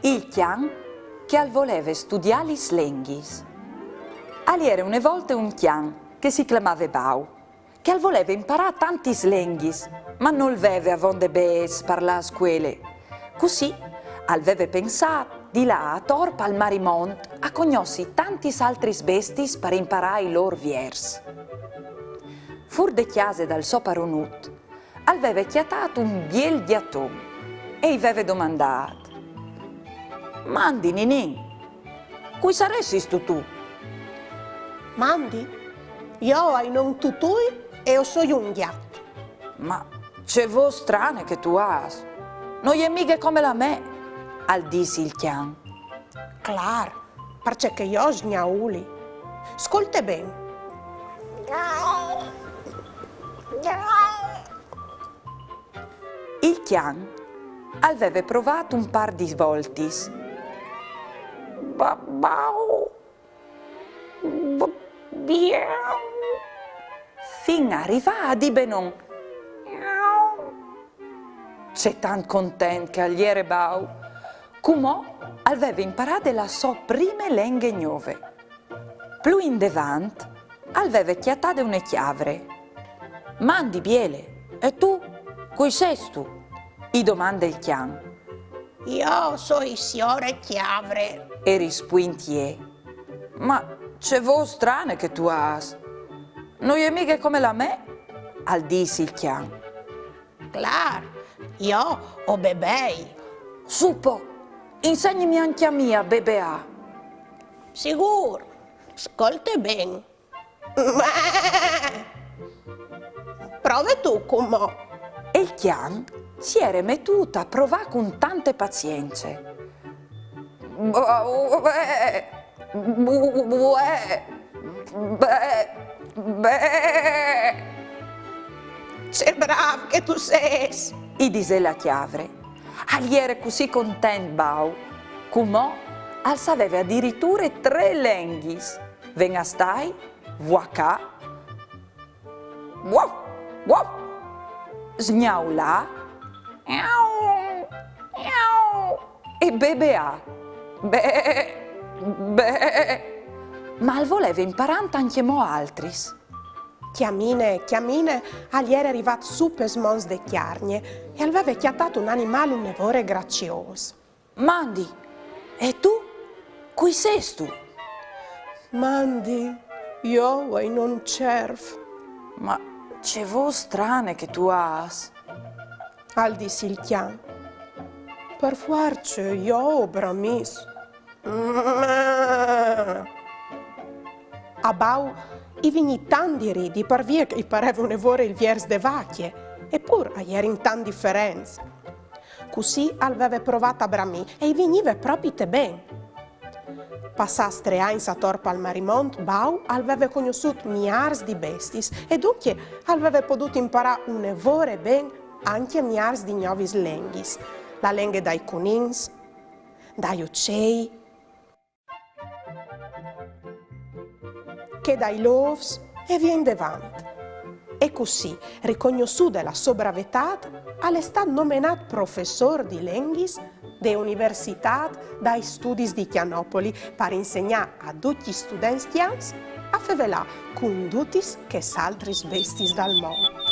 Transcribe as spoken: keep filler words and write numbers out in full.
Il cjan che al voleve studiâ lis lenghis. Al jere une volte un cjan che si clamave Bau, che al voleve imparâ tantis lenghis, ma nol veve avonde bêçs par lâ a scuele. Cussì al veve pensât di lâ ator pal marimont a cognossi tantis altris bestiis par imparâ i lôr viers. Fûr de cjase dal so paronut, al veve cjatât un biel gjaton e i veve domandât: «Mandi, ninin, cui saressistu tu?» «Mandi, jo o ai non Tutui e o soi un gjat.» «Ma ce vôs strane che tu âs! No je mighe come la mê!» al dîs il cjan. «Clâr, parcè che jo o sgnauli. Scolte ben.» Il cjan al veve provât un pâr di voltis. «Ba-, bau, b-, biau», fin a rivâ a dî benon: «Miau». Ce tant content che al jere Bau! Cumò al veve imparade la sô prime lenghe gnove. Plui indevant al veve cjatade une cjavre. «Mandi, biele, e tu? Cui sêstu?» i domande il cjan. «Jo o soi siore Cjavre», e rispuint jê. «Ma ce vôs strane che tu âs! No je mighe come la mê!» al dîs il cjan. «Clâr, jo o bebei.» «Su po, insegnimi ancje a mi a bebeâ.» «Sigûr, scolte ben. Prove tu cumò.» E il cjan si jere metût a provâ cun tante pazience. «Bue, bue, bue, be, be.» «Ce brâf che tu sês!» i disè la cjavre. Al jere cussì content Bau. Cumò al saveve adiriture trê lenghis. Ven a stâi, vuacâ, vuaf, vuaf, sgnaulâ, miau, miau, e bebeâ, be, be. Ma al voleve imparânt ancjemò altris. Cjamine, cjamine, al jere rivât sù pes monts de Cjargne e al veve cjatât un animâl une vore graciôs. «Mandi, e tu? Cui sêstu?» «Mandi, jo o ai non Cerf.» «Ma ce vôs strane che tu âs!» al dîs il cjan. «Par fuarce jo o bramìs.» A Bau i vignì tant di ridi, par vie che i pareve une vore il viers de vacje, epûr a jerin tant diferents. Cussì al veve provât a bramî e i vignive propite ben. Passâts trê agns ator pal marimont, Bau al veve cognossût miârs di bestiis e duncje al veve podût imparâ une vore ben ancje miârs di gnovis lenghis, la lenghe dai cunins, dai ocei, chê dai lôfs e vie indevant. E cussì, ricognossude la sô bravetât, al è stât nomenât professôr di lenghis de Universitât dai Studis di Cjanopoli par insegnâ a ducj i students cjans a fevelâ cun dutis chês altris bestiis dal mont.